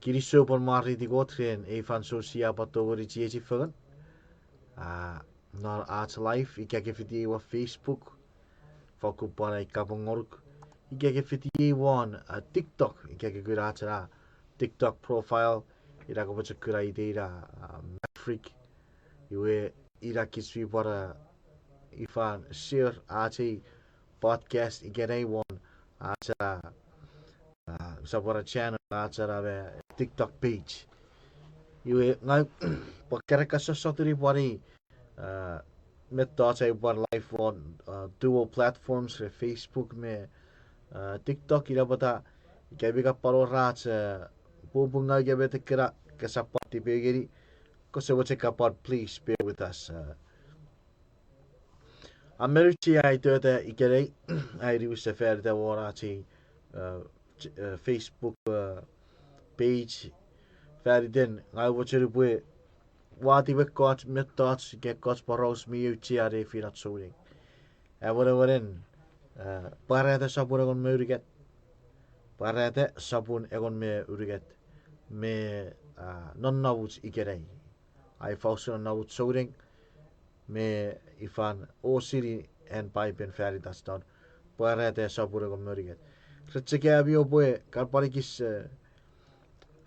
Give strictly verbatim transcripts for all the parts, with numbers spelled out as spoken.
Kinisou pwan mwareiti Kot ren ei fansoun sia pwan tongeni chiechi fengen. Ah, non ach live, ika ke fitiei won Facebook, fokkun pwan ai kapong ngonuk. Ika ke fitiei won, ah, TikTok, ika ke kuna ach ena TikTok profile, ina kopwe chok kuna iteina, ah, Maverick. Iwe ina kich mi pwan, ah, ifan share ach ei podcast ikenai won ach ena, ah, sopwena channel, ach ena me TikTok page. Iwe ngang pwan keran kan sossotuni pwan ei, ah, mettoch ai pwan live won, ah, dual platforms, re Facebook me, ah, TikTok, ina pwata ika mi kan pwan wor ach, ah, pupungau ika met ekkena, kosap pwan tipeu ngeni, kose mochen kan pwan please bear with us, ah. A men auchea ai tota ikenai, ai niwinsefanita won ach ei, ah, ch-, ah, Facebook, ah, page, faniten ngang mochen upwe watiw ekkoch mettoch ika ekkoch poraus mi auchea nefinach souneng. Awenewenen, ah, Pwarata sopun engon me unungat. Pwarata sopun engon me unungat. Me, ah, nonnomuch ikenai. Ai fos nonnomuch souneng me ifan osini an Paipen fanitach non Pwarata sopun engon me unungat. Ren chok ami oupwe kan pwan ekis, eh,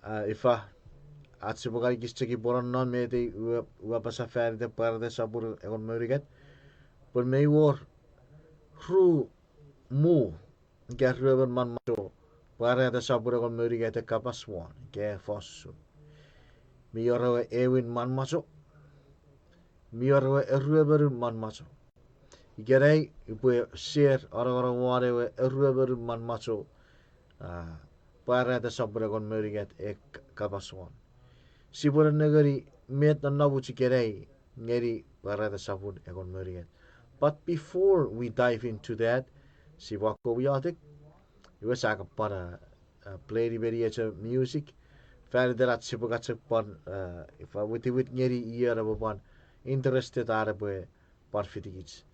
ah, ifa, ach sipwe kan ekis chok ipwe nonnom met ei ua, ua apasa faniten Pwarata sopun engon me unungat. Pwe mei wor ru mu ika ruemon manmwacho Pwarata sopun engon me unungat e kapas won ika e fos usun. Mi wor ewe ewin manmwacho. Mi wor ewe eruemonun manmwacho. Ikenai upwe share anongonong won ewe eruemonun manmwacho, ah, Pwarata sopun engon me unungat e k-, kapas won. Sipwe nennengeni met nonnomuch ikenai ngeni Pwarata sopun engon me unungat. But before we dive into that, sipwe akkom iotek, iwe sia kan pwan, ah, play-ni meni echo music, faniten ach sipwe kan chok pwan, ah, ifa, witiwit ngeni ion epwe pwan interested an epwe pwan fitikich.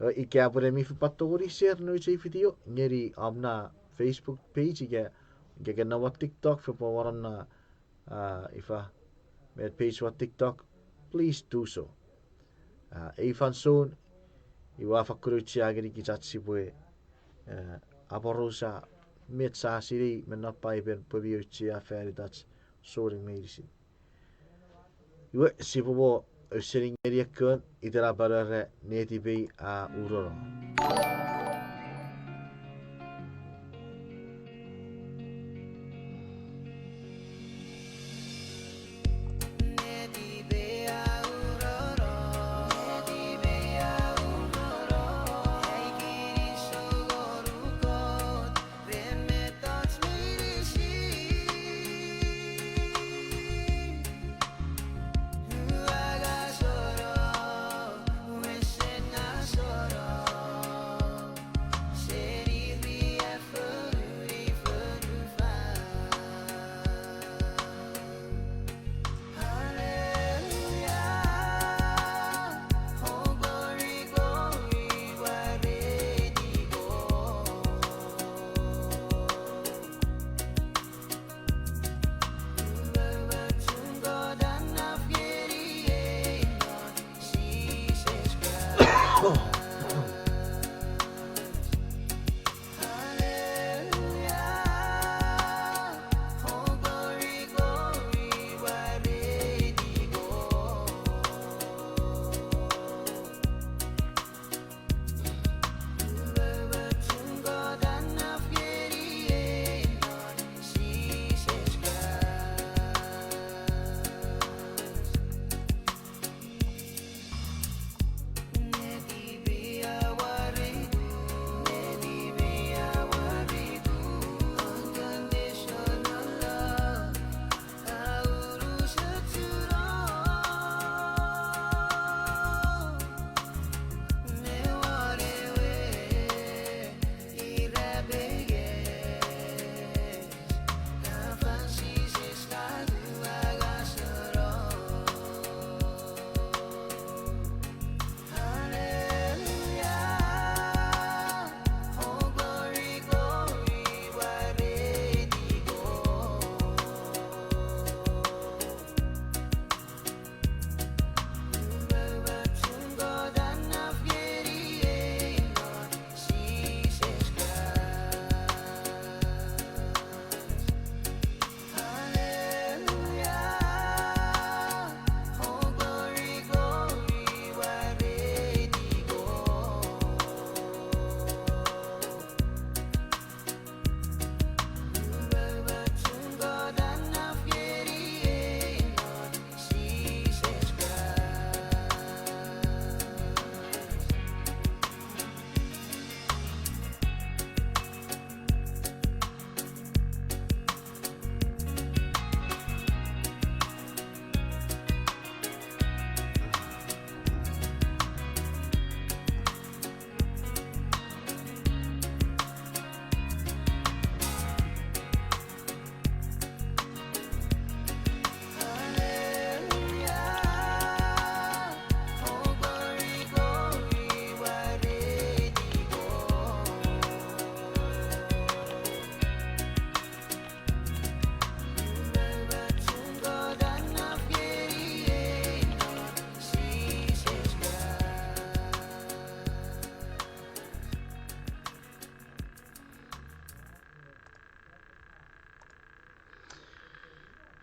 Eh, ika pwe mi fen pwan tongeni share nouch ei video ngeni om na Facebook page ika, ika ke nom won TikTok, fen pwan won om na, ah, ifa, met page won TikTok, please do so. Ah, ei fansoun, iwe a fakkun auchea ngenikich ach sipwe, eh, aporausa met sia sinei me non Paipen pwe mi auchea fanitach souneng meinisin. Iwe, sipwe mo ausening ngeni ekkon iten a pwan era Netipei a Urono.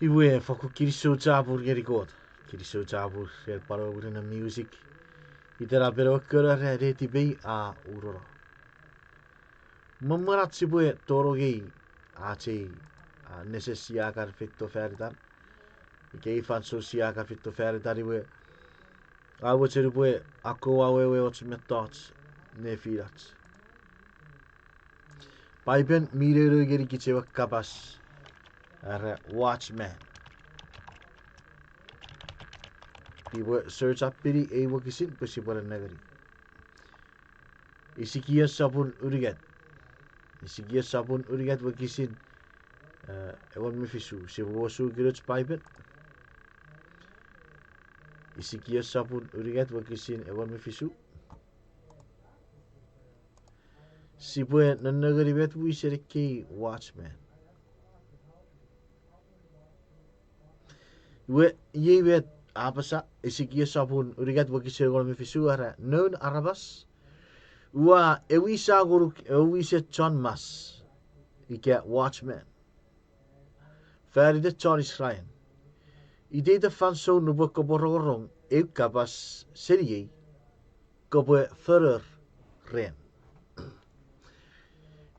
Iwe, fakkun kinisou chapur ngeni Kot. Kinisou chapur ren pwan ewe mwirin music. Itenapen ewe kona ra netipei a urono. Me mwen ach sipwe tonong ngeni ach ei, a, nesen sia kan feito fan itan. Ika ei fansoun sia kan feito fan itan iwe, a mochen upwe akkom awewe och mettoch nefinach. Paipen mi nounou ngenikich ewe kapas, era watchman. Sipwe search up-ini ei wokisin pwe sipwe nennengeni. Isikias sopun unungat. Isikias sopun unungat wokisin, eh, engon me fisu. Sipwe wosukinoch Paipen. Isikias sopun unungat wokisin engon me fisu. Sipwe nennengeni met wisen ekkei watchman. Iwe, iei met a apasa, Isikias sopun unungat wokisin engon me fisu, era, noun aramas, ua ewisa ngonuk ewe wisen chon mas, ika watchman, fan iten chon Israel. Iteiten fansoun nupwen kopwe rongorong eu kapas seniei, kopwe fonou ren.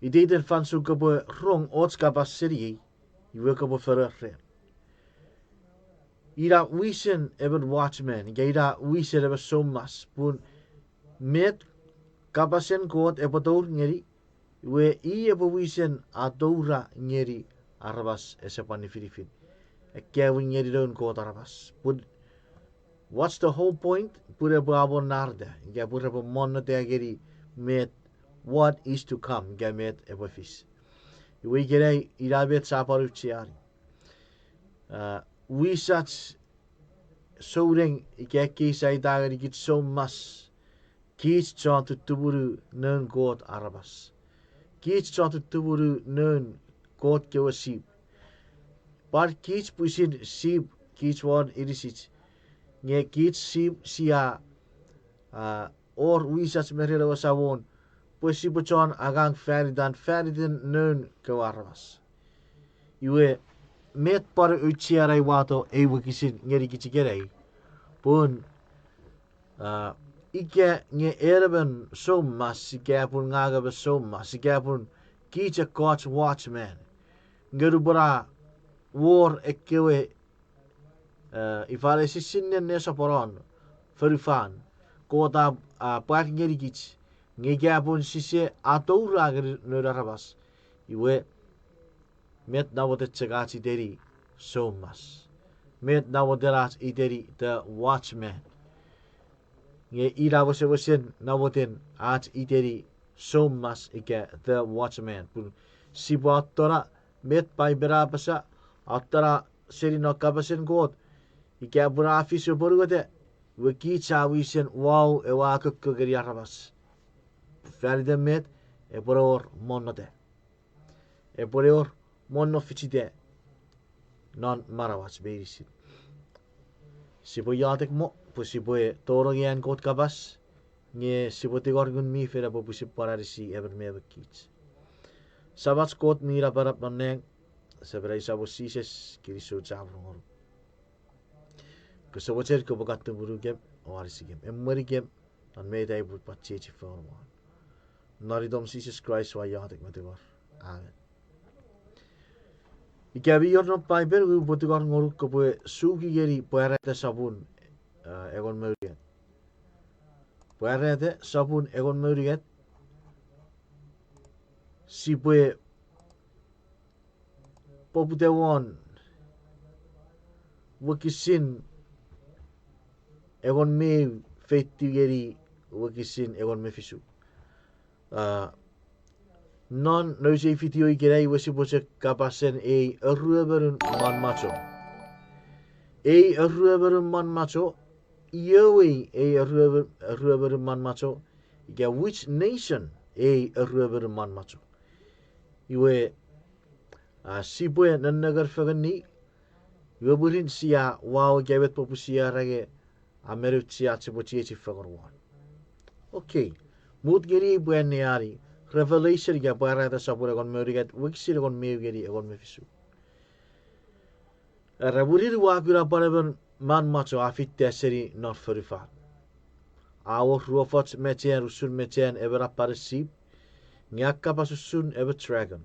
Iteiten fansoun kopwe rong och kapas seniei, iwe kopwe fonou ren. Ina wisen emon watchman, ika ina wisen emon soumas, pun met kapasen Kot epwe tour ngeni, iwe i epwe wisen atoura ngeni aramas ese pwan nifinifin. Ekkewe ngeni noun Kot aramas. Pun what's the whole point? Pun epwe amonnareta, ika pun epwe monnota ngeni met what is to come, ika met epwe fis. Iwe ikenai ina met sia pwan aucheani. Ah, wisach souneng ika ekkei sia aita ngenikich soumas, kich chon tuttumunu noun Kot aramas. Kich chon tuttumunu noun Kot kewe sip. Pwan kich pwisin sip kich won inisich. Nge kich sip sia, ah, wor wisach me ren ewe Samon, pwe sipwe chon angang fan itan, fan iten noun kewe aramas. Iwe, met pwan auchean ai wato ei wokisin ngenikich ikenai, pun, ah, ika nge en emon soumas, ika pun ngang emon soumas, ika pun kich ekkoch watchman, nge nupwen a wor ekkewe, eh, ifa ne sisinnen nesoponon fonufan, Kot a, a pwar ngenikich, nge ika pun sise atoura ngeni noun aramas, iwe, met namoten chok ach iteni soumas? Met namoten ach iteni the watchman? Nge ina wesewesen namoten ach iteni soumas ika the watchman. Pun sipwe attona met Paipen a apasa, attona seni non kapasen Kot, ika pun a fis epwe nueta, iwe kich a wisen wau ewe a kokko ngeni aramas. Fan iten met, epwe wor monnota. Epwe wor monno fichita non manauach meinisin. Sipwe iotek mo, pwe sipwe tonong ngeni an Kot kapas, nge sipwe tingor Ngun mi Fel epwe pwisin pwan anisi emon me emon kich. Samach Kot mi napanap non nang, Semenai Samon Jises, kinisou chapur ngonuk. Kose mochen kopwe kan tumunukem o anisikem, emwenikem non met ai upwe pwan chiechi fengen won. Non itom Jises Kraist ua iotek me tingor. Amen. Ika mi wor non Paipen, upwe tingor ngonuk kopwe suki ngeni Pwarata sopun, ah, engon me unungat. Pwarata sopun engon me unungat. Sipwe poputa won wokisin engon me eu feitiw ngeni wokisin engon me fisu. Ah, non nouch ei video ikenai iwe sipwe chok kapasen ei eruemonun manmacho. Ei eruemonun manmacho, iwe ei eruemonun manmacho, ika which nation ei eruemonun manmacho. Iwe, ah, sipwe nennengeni fengeni, iwe mwirin sia wau ika met popun sia era nge a men auchea sipwe chiechi fengen won. Okay, mut ngeni pwe anneani Revelation ika Pwarata sopun engon me unungat, wokisin engon me eu ngeni engon me fisu. Era mwirin ua kuna pwan emon manmwacho a feita seni non fonufan. A wor ruofoch mechen usun mechen emon appanen sip, nge a kapas usun emon dragon.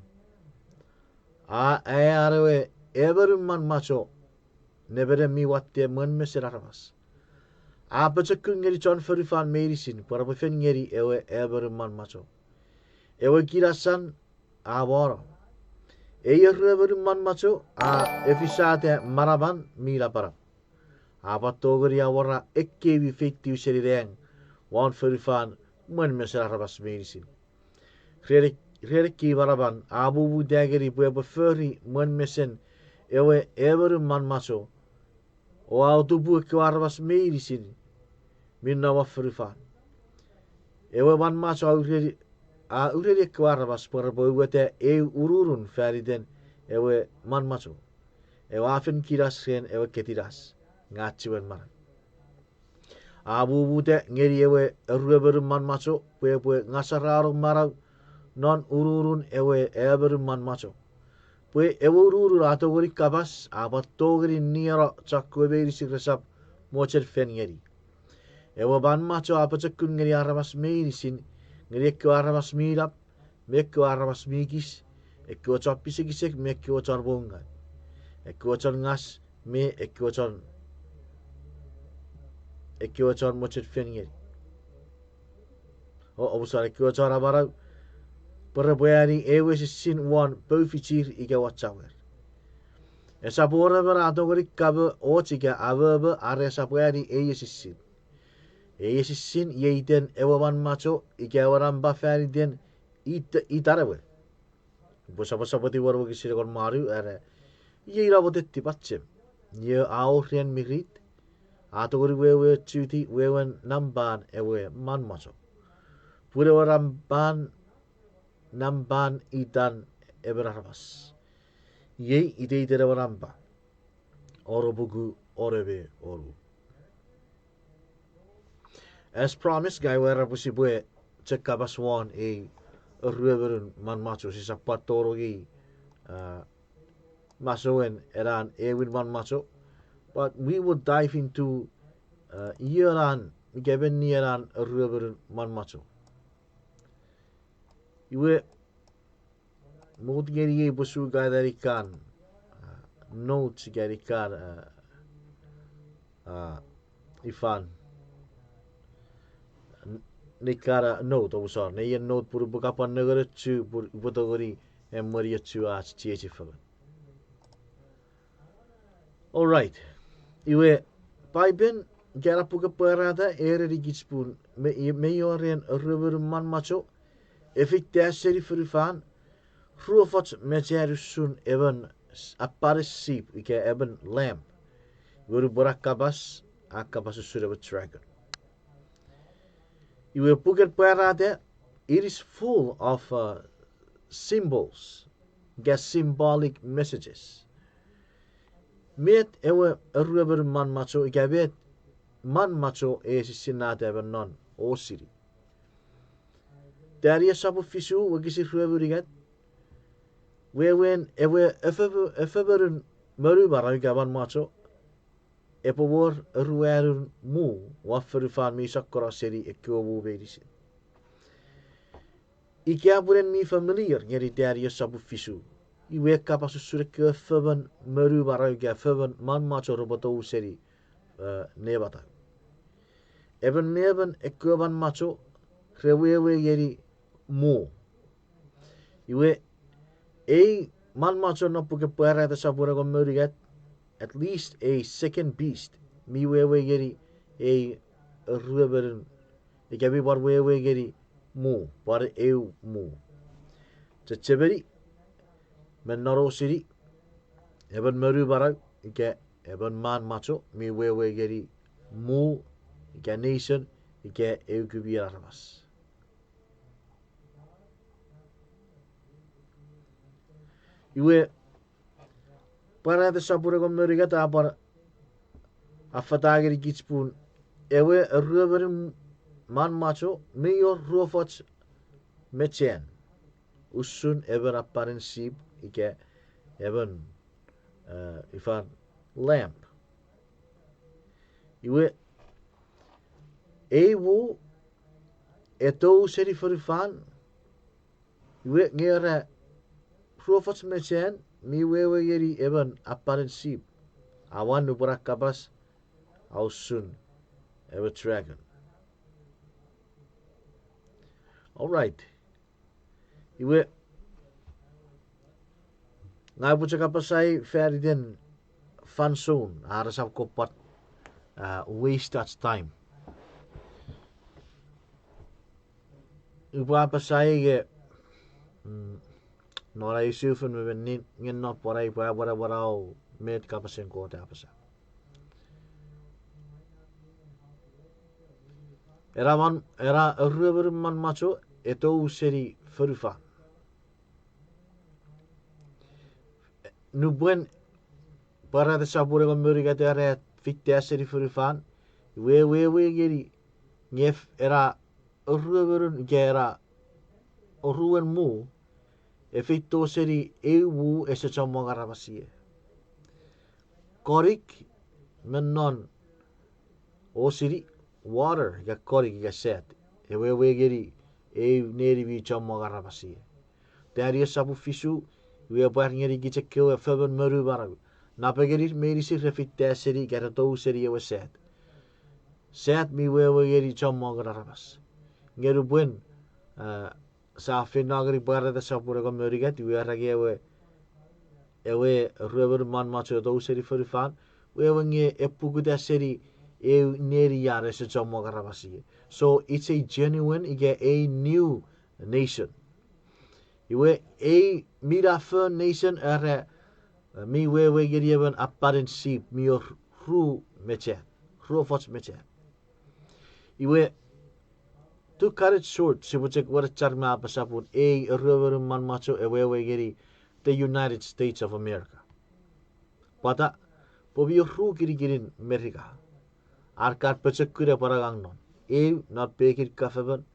A aea ewe emon manmwacho nemenem mi watte mwen mesen aramas. A pochokun ngeni chon fonufan meinisin pwe repwe fen ngeni ewe emon manmwacho. Ewe kinasan a mono. Ei eruemon manmwacho a efisata manaman mi napanap. A pwan tongeni awora ekkei mi feitiw seni nang won fonufan mwen mesen aramas meinisin. Ren, ren ekkei manaman a mumuta ngeni pwe epwe fori mwen mesen ewe emon manmwacho, o a otupu ekkewe aramas meinisin mi nom won fonufan. Ewe manmwacho a ureni, a ureni ekkewe aramas pwe repwe uweta eu ununun fan iten ewe manmwacho. Ewe a fen kinas ren ewe ketinas, nge a chiwen manau. A mumuta ngeni ewe eruemonun manmwacho pwe epwe ngasarano manau non ununun ewe emon manmwacho. Pwe ewe ununun a tongeni kapas, a pwan tongeni nieno chokkewe meinisin resap mochen fen ngeni. Ewe manmwacho a pochokun ngeni aramas meinisin, ngeni ekkewe aramas mi nap, me ekkewe aramas mi kis, ekkewe chon pisekisek me ekkewe chon moungau, ekkewe chon ngas me ekkewe chon, ekkewe chon mochen fen ngeni. O, omusano ekkewe chon amanau, pwe repwe ani ewe esisin won poufichir ika won chauer. Esap wor emon a tongeni kamo och ika amomo are esap ani ei esisin. Ei esisin iei iten ewe manmwacho ika ewe nampa fan iten it-, itan ewe. Upwe soposopoti won wokisin engon me wanu, era, iei ina motetipachem. Iei a wor ren mirit, a tongeni weweochuti wewen nampan ewe manmwacho. Pun ewe nampan, nampan itan emon aramas. Iei iteiten ewe nampa. Onopuku, onome, onu. As promised, ngang ua era pwe sipwe chok kapas won ei eruemonun manmwacho, sisap pwan tonong ei, uh, masouen enan ewin manmwacho. But we will dive into, uh, ienan, ika menni enan eruemonun manmwacho. Iwe, mut ngeni ei pwe sukan anikan, uh, notes ika anikan, uh, uh, ifan. N-, nikan, uh, note, omusano, neien note pun upwe kapwan nengeni chu, pun upwe tongeni emweni echu ach chiechi fengen. All right. Iwe, Paipen, ika ena puken Pwarata, a erenikich pun, me, me ioren eruemonun manmwacho, e feita seni fonufan, ruofoch mechen usun emon s-, appanen sip, ika emon lamb. Iwe nupwen a kapas, a kapas usun emon dragon. Iwe puken Pwarata, it is full of, uh, symbols, ika symbolic messages. Met ewe eruemonun manmwacho, ika met manmwacho e esisinnata emon non osini. Taniel sopun fisu wokisin rue me unungat, wewen ewe efo-, efemonun monumanau ika manmwacho, epwe wor eruanun mu won fonufan mi sokkono seni ekkewe mu meinisin. Ika pun en mi familiar ngeni Taniel sopun fisu, iwe kapas usun ekkewe fomon monumanau ika fomon manmwacho repwe tou seni, eh, nematau. Emon me emon ekkewe manmwacho re wewe ngeni mu. Iwe, ei manmwacho non puken Pwarata sopun engon me unungat, at least a second beast mi wewe ngeni ei eruemonun, ika mi pwan wewe ngeni mu, pwan eu mu. Chechemeni, me non osini, emon monumanau, ika emon manmwacho mi wewe ngeni mu, ika nation, ika eu kumien aramas. Iwe, Pwarata sopun engon me unungat a pwan affata ngenikich pun ewe eruemonun manmwacho mi wor ruofoch mechen usun emon appanen sip ika emon, eh, ifan lamb. Iwe, ei wu e tou seni fonufan, iwe nge era ruofoch mechan mi wewe ngeni emon apanen sip. Awan nupwen a kapas, a usun ewe dragon. All right. Iwe, ngang upwe chok apasa ei fan iten fansoun, are sap kopwat, uh, waste ach time. Upwe apasa ei nge, mm, non ai sufon me mennin, nge non pwan ai upwe awanawanau met kapasen Kot a apasa. Era man, era eruomonun manmwacho e tou seni fonufan. Nupwen pwarata sopun engon me unungat era feita seni fonufan, iwe, iwe, iwe ngeni, nge f-, era eruomonun ika era oruen mu, e feito seni eu mu ese chommong aramas ie. Konik me non osini, water, ika konik ika sat, e wewe ngeni eu neni mi chommong aramas ie. Daniel sopun fisu, iwe pwar ngeni kich ekkewe fomon monu manau. Napengeni meinisin re feita seni ika re tou seni ewe sat. Sat mi wewe ngeni chommongun aramas. Nge nupwen, eh, sa feino ngeni pwarata sopun engon me unungat, iwe era nge ewe, ewe ruemon manmwacho tou seni fonufan, wewe nge e pukuta seni eu neni an ese chommong aramas ie. So it's a genuine, ika a new nation. Iwe ei minafon nation era, eh, mi wewe ngeni emon apanen sip mi wor ru mechan, ruofoch mechan. Iwe, to cut it short, sipwe chok wenechar me apasa pun ei eruomonun manmwacho e wewe ngeni the United States of America. Pwata, pwe mi wor ru kinikinin Merika. Ar kan pochokun epwe angang non. Eu non pekin government,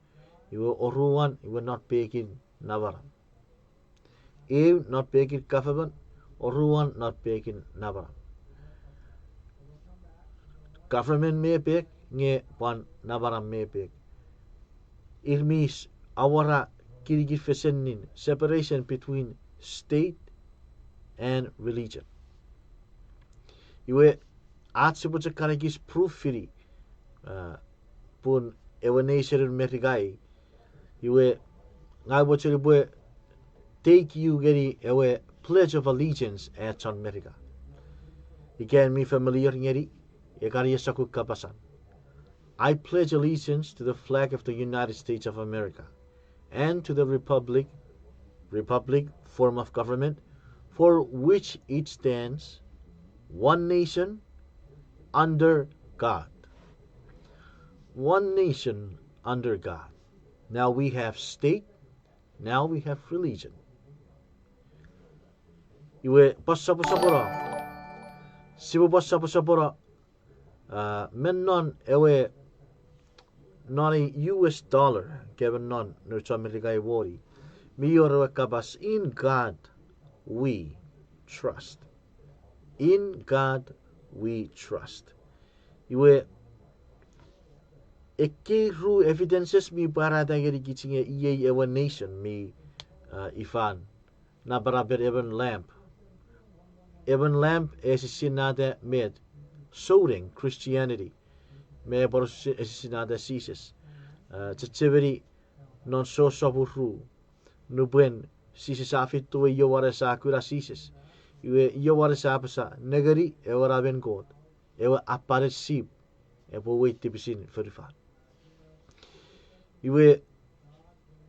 iwe oruan, iwe non pekin namanam. Eu non pekin government, oruan non pekin namanam. Government mi epek, nge pwan namanam mi epek. Ir mi s-, awora kinikin fesenin, separation between state and religion. Iwe, ach sipwe chok kan ekis proof fini, uh, pun ewe nationun Merika i, iwe, ngang upwe chok upwe take you ngeni ewe Pledge of Allegiance an chon Merika. Ika en mi familiar ngeni, e kan iei sokkun kapasan. I pledge allegiance to the flag of the United States of America and to the republic, republic form of government, for which it stands, one nation, under God. One nation, under God. Now we have state, now we have religion. Iwe, pwan soposopono. Sipwe pwan soposopono. Ah, me non ewe, non ei U S dollar, ika me non nouch Amerika ei moni, mi wor ewe kapas, "In God we trust." In God we trust. Iwe, ekkei ru evidences mi pwarata ngenikich nge iei ewe nation mi, ah, ifan napanapen emon lamb. Emon lamb e esisinnata met? Souneng Christianity. Me pwan esi-, esisinnata Jises. Ah, chechemeni non Jon sopun ru. Nupwen Jises a feito, Iowanes a kuna Jises. Iwe Iowanes a apasa, "Nengeni ewe Namen Kot, ewe apanen sip, epwe uwei tipisin fonufan." Iwe,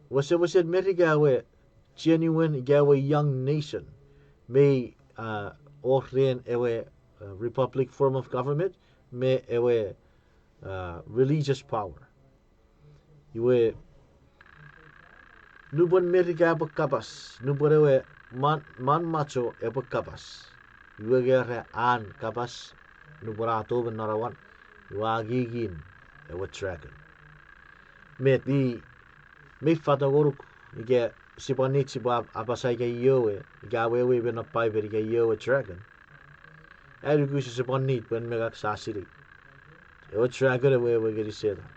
wesewesen Merika ewe genuine ika ewe young nation, mei, ah, wor ren ewe, ah, republic form of government, me ewe, ah, religious power. Iwe, nupwen Merika epwe kapas, nupwen ewe man, manmwacho epwe kapas, iwe nge era an kapas, nupwen a tou me non awan, iwe a ngingin ewe dragon. Met i, mei fat ngonuk ika sipwe nit sipwe ap-, apasa ika iowe, ika awewe me non Paipen ika iowe dragon. Ai nuku sise pwan need pwe en me ngang sa sinei. Ewe dragon ewe, ewe ngeni Setan.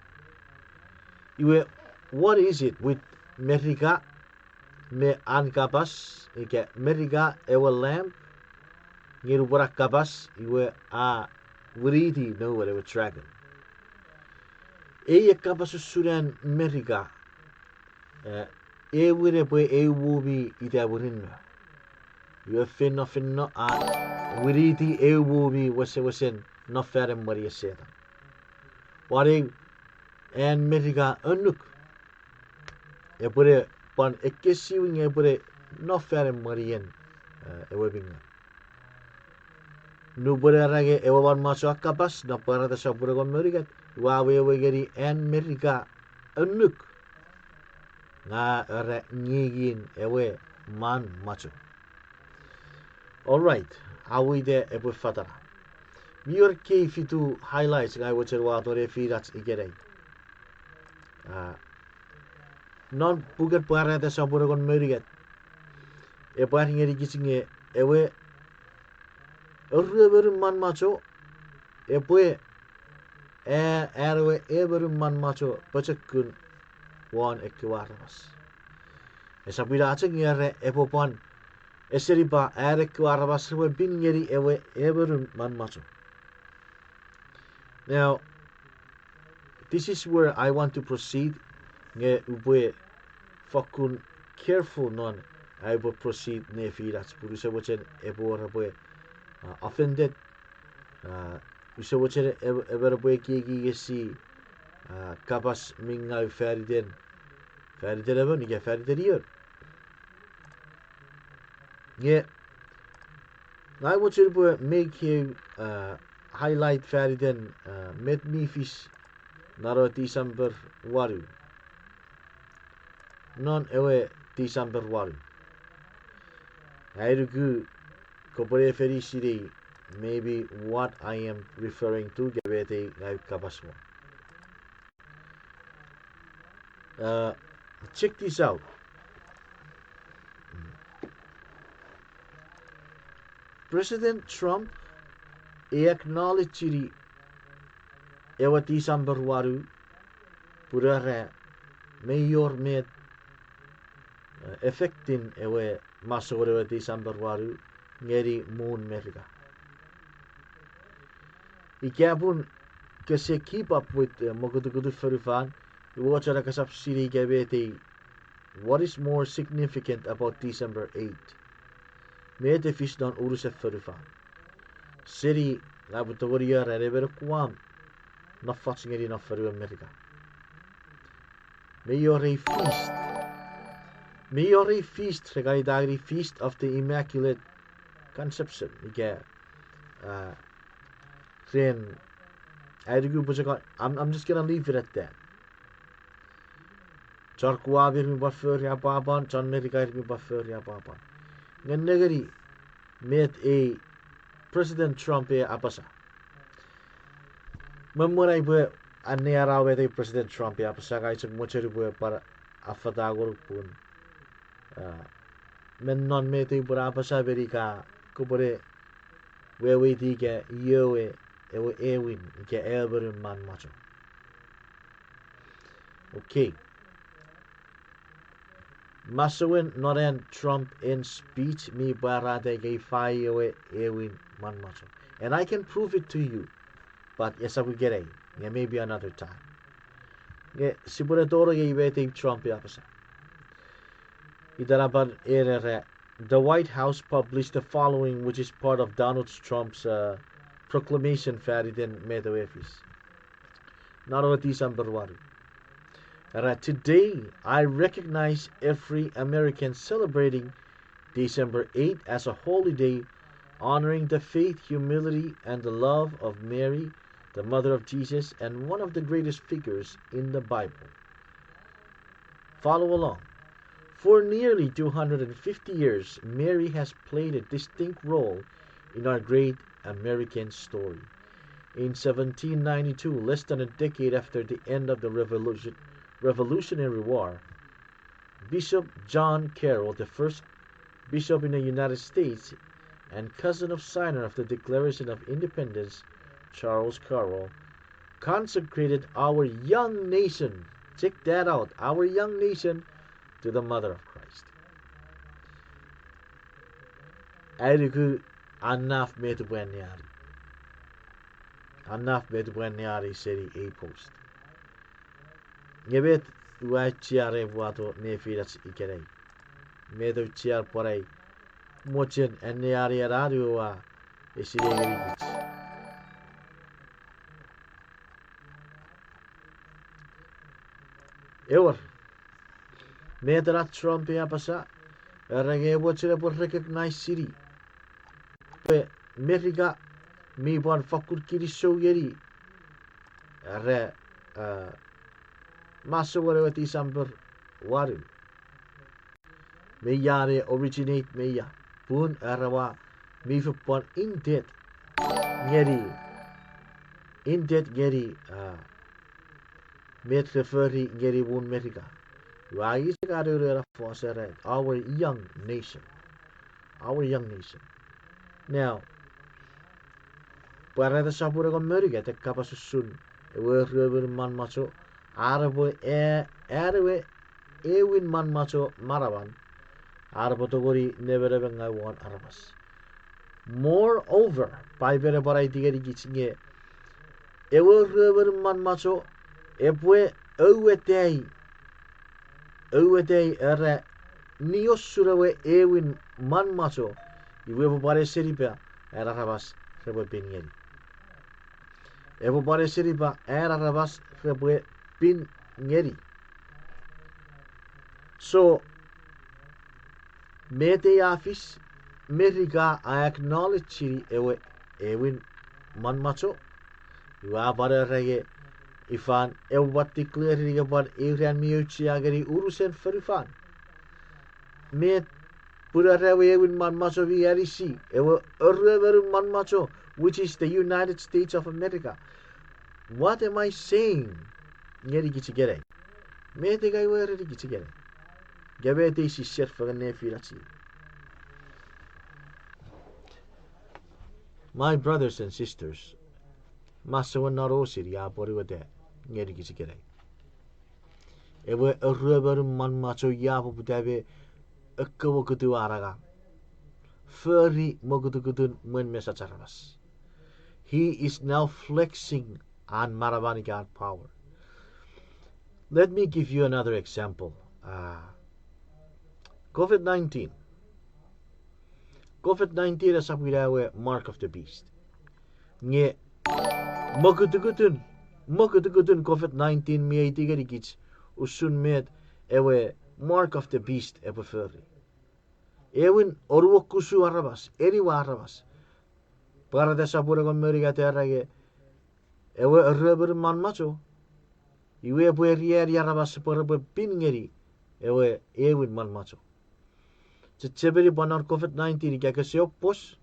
Iwe, what is it with Merika me an kapas, ika Merika ewe lamb, nge nupwen a kapas, iwe a winiti noun ewe dragon. Ei e kapas usun an Merika, eh, ewin epwe eu mumi ita murinno. Iwe feinno feinno a winiti eu mumi wesewesen non fan emwenien Setan. Pwan eu an Merika annuk epwene pwan ekkesiwin nge epwene non fan emwenien, eh, ewe mi ngaw. Nupwen era nge ewe manmwacho a kapas non Pwarata sopun engon me unungat, iwe a wewe ngeni an Merika annuk, nge era ngingin ewe manmwacho. All right, a weita epwe fatana. Mi wor ekkei fitu highlights ngang mochen wato nefinach ikenai. Ah, non puken Pwarata sopun engon me unungat, epwe ar ngenikich nge ewe eruemonun manmwacho epwe, eh, an ewe emonun manmwacho pochokun won ekkewe aramas. Esap ina chok nge era epwe pwan esenipa an ekkewe aramas repwe pin ngeni ewe emonun manmwacho. Now, this is where I want to proceed, nge upwe fokkun careful non ai upwe proceed nefinach pun use mochen epwe wor epwe, uh, offended. Uh, use mochen e-, emon epwe ekieki ngesi, uh, kapas mi ngaw faniten, faniten emon ika faniten ion. Nge, ngang mochen upwe make a, uh, highlight faniten, uh, met mi fis non ewe December wanu. Non ewe December wanu. Ai nuku kopwe ne fen sinei maybe what I am referring to ika met ei ngang kapas won. Uh, check this out. President Trump e acknowledge-ini ewe December wanu, pun era mei wor met, uh, effect-in ewe masouen ewe December wanu ngeni muun Merika. Ika pun kese keep up with, uh, mokutukutun fonufan, iwe ochun kosap sinei ika met ei, what is more significant about December eight? Met e fis non unusen fonufan? Seni, ngang upwe tongeni era, ren emon Guam, non foch ngeni non fonuen Merika, mei wor ei feast. Mei wor ei feast re kan ita ngeni Feast of the Immaculate Conception ika, uh, ren, ai nuku pwe chok, I'm, I'm just gonna leave it at that. Chon Guam ir mi pwan fori apwapwan, chon Merika ir mi pwan fori apwapwan. Nge nengeni met ei President Trump e apasa. Me mwen ai upwe anneani met ei President Trump e apasa, ngang chok mochen upwe pwan affata ngonuk pun, uh, me non met ei upwe apasa meni ka kopwene weweiti ika io ewe, ewe ewin ika emonun manmwacho. Okay. Masouen non an Trump en speech mi pwarata ika ifa ewe ewin manmwacho. And I can prove it to you. But esap ikenai, nge maybe another time. Nge sipwene tonong ngeni met ei Trump e apasa. Ita napanapen era, the White House published the following, which is part of Donald Trump's, uh, proclamation faniten met ewe e fis non ewe December wanu. Era, today I recognize every American celebrating December eighth as a holiday honoring the faith, humility, and the love of Mary, the mother of Jesus, and one of the greatest figures in the Bible. Follow along. For nearly two hundred fifty years, Mary has played a distinct role in our great American story. In seventeen ninety-two, less than a decade after the end of the Revolution, Revolutionary War, Bishop John Carroll, the first bishop in the United States, and cousin of signer of the Declaration of Independence, Charles Carroll, consecrated our young nation, check that out, our young nation, to the mother of Christ. Ai nuku, a naf met upwe anneani. A naf met upwe anneani seni ei post. Nge met ua auchea ne pwato nefinach ikenai? Met auchea pwan ai mochen anneani ena ua esinei ngenikich? Ewer, met ena Trump e apasa, era nge e mochen epwe recognize-ini pwe Merika mi pwan fakkun kinisou ngeni era, eh, masowen ewe December wanu. Me ia ne originate me ia, pun era ua mi fen pwan indebted ngeni, indebted ngeni, ah, met re fori ngeni muun Merika. Ua ise ka nunu ena fos era, our young nation. Our young nation. Now, Pwarata sopun engon me unungat e kapas usun ewe ruemon manmwacho, an epwe, e, an ewe ewin manmwacho manaman, an epwe tongeni nemenem ngau won aramas. Moreover, Paipen e pwan aiti ngenikich nge ewe ruemon manmwacho epwe ouetei, ouetei era niosun ewe ewin manmwacho, iwe epwe pwan esenipa an aramas repwe pin ngeni. Epwe pwan esenipa an aramas repwe pin ngeni. So, met ei a fis, Merika a acknowledge-ini ewe ewin manmwacho, iwe a pwan era nge ifan epwe pwan declare-ini nge pwan eu ran mi auchea ngeni unusen fonufan. Met, pun era ewe ewin manmwacho mi anisi ewe eruemonun manmwacho, which is the United States of America. What am I saying ngenikich ikenai? Met ei ka werenikich ikenai? Nge met ei sise fengen nefinach? My brothers and sisters, masowen non osini a pwonueta ngenikich ikenai. Ewe eruemonun manmwacho a poputa me ekkewe kutu an angang, fori mokutukutun mwen mesach aramas. He is now flexing an manaman ika an power. Let me give you another example. Uh, COVID nineteen. COVID nineteen esap ina ewe mark of the beast. Nge mokutukutun, mokutukutun COVID nineteen mi aiti ngenikich usun met ewe mark of the beast epwe fori. Ewin oruokusu aramas, eniwa aramas. Pwarata sopun engon me unungat a era nge ewe eruemonun manmwacho, iwe epwe eriani aramas pwe repwe pin ngeni ewe ewin manmwacho. Chechemeni pwan non COVID nineteen ika kese opos,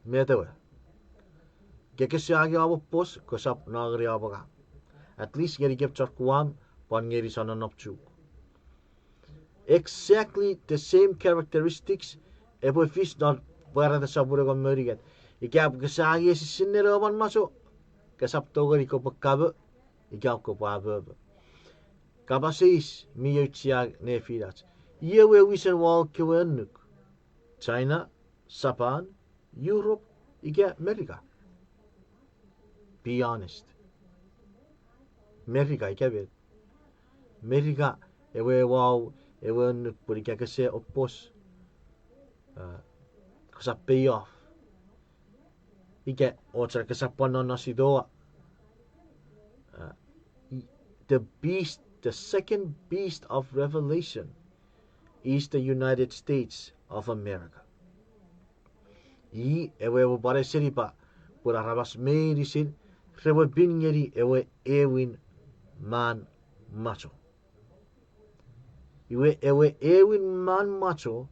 met ewe? Ika kese angei om opos, kosap no ngeni om angang. At least ngeni kep chon Guam, pwan ngeni chon nonnom Chuuk. Exactly the same characteristics epwe fis non Pwarata sopun engon me unungat. Ika kese angei esisinnen ewe manmwacho, kesap tongeni kopwe kamo ika kopwe amomo. Kapas eis mi auchea nefinach: Iei ewe wisen wau kewe annuk? China, Japan, Europe, ika Merika? Be honest. Merika ika met? Merika ewe wau, ewe annuk pwe ika kese opos, uh, kosap pay off. Ika ocha kosap pwan nonno sitoa. Uh, the beast, the second beast of Revelation is the United States of America. I ewe epwe pwan esenipa pwe aramas meinisin repwe pin ngeni ewe ewin manmwacho. Iwe ewe ewin manmwacho,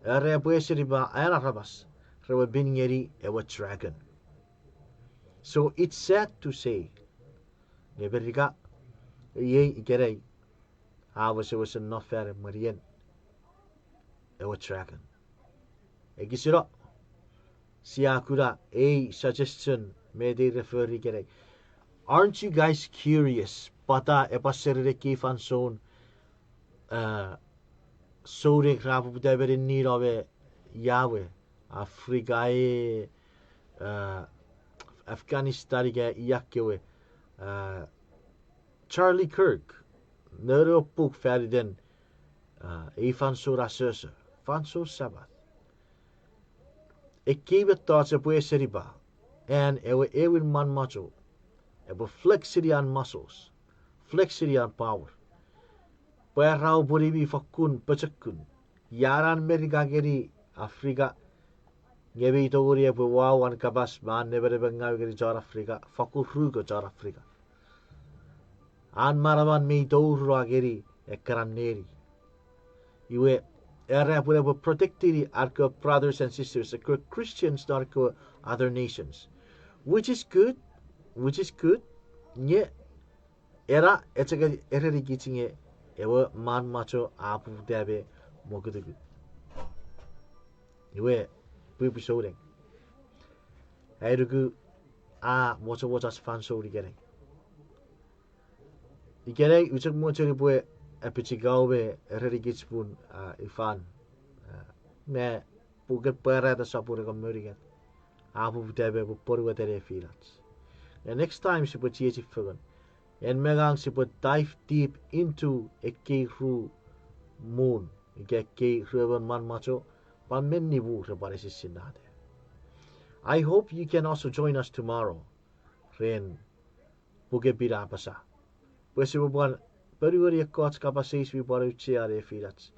era epwe esenipa an aramas repwe pin ngeni ewe dragon. So it's sad to say, nge Merika iei ikenai a wesewesen no fan mwenien ewe dragon. Ekisino, Sia kuna ei suggestion met ei re fori ikenai. Aren't you guys curious pwata epwe seren ekkei fansoun, eh, souneng ra poputa me ninino me ia we, Africa e, eh, Afghanistan ika ia kewe, eh, Charlie Kirk, noun ewe puk faniten, ah, ei fansoun asoso, fansoun Sapat. Ekkei mettoch epwe esenipa an ewe aewin manmwacho, epwe flex-ini an muscles, flex-ini an power. Pwe ra pwini mi fokkun pochokun. Ia an Merika ngeni Africa, nge mi tongeni epwe wau an kapas me an nemenemengaw ngeni chon Africa, fokkun ruko chon Africa. An manaman mi tour ngeni ekkana neni. Iwe, era pwe epwe protect-ini an kewe brothers and sisters, ekkewe Christians non ekkewe other nations. Which is good, which is good, nge ena echok erenikich nge ewe manmwacho a poputa me mokutukut. Iwe, pwipwi souneng. Ai nuku a mochomoch ach fansoun ikenai. Ikenai, ua chok mochen pwe apichikau me erenikich pun, ah, ifan, ah, me puken Pwarata sopun engon me unungat a poputa me epwe ponueta nefinach. Nge next time sipwe chiechi fengen. En me ngang sipwe dive deep into ekkei ru mun, ika ekkei ruemon manmwacho, pwan menni mu repwe pwan esisinnata. I hope you can also join us tomorrow ren Puken Pin a apasa pwe sipwe pwan ponueni ekkoch kapas eis mi pwan auchea nefinach.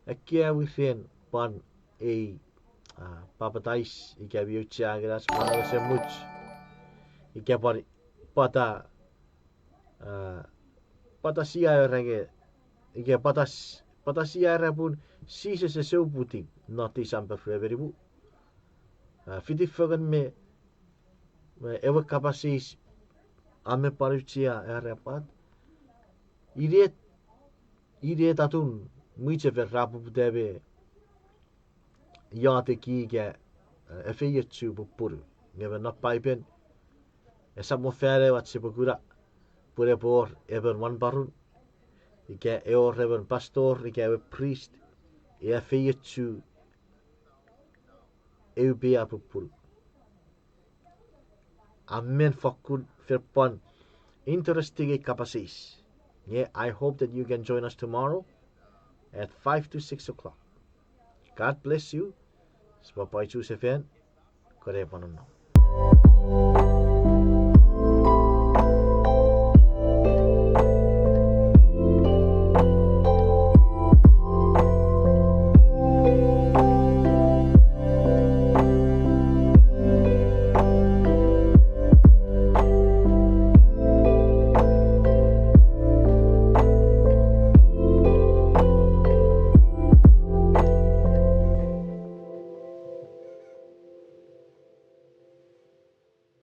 Ekkewe ren pwan ei, ah, papatais ika mi auchea ngenach pwan ewe esemuch. Ika pwan pwata, ah, pwata sia era nge, ika pwata s-, pwata sia era pun Jises ese uputiw non Tisampe rue me nimu. Ah, fiti fengen me, me ewe kapas eis a men pwan auchea era pwata, inet, inet atun mwichefen ra poputa me iotek ika, eh, efeiochu pupunu. Nge me non Paipen, esap mo fan ew ach sipwe kuna pwe epwe wor emon wanporon, ika e wor emon pastor, ika ewe priest, e efeiochu eu pia pupunu. A men fokkun fen pwan interesting ei kapas eis. Nge I hope that you can join us tomorrow at five to six o'clock. God bless you. Sipwe pwan chusefan, kore pwan nonnom.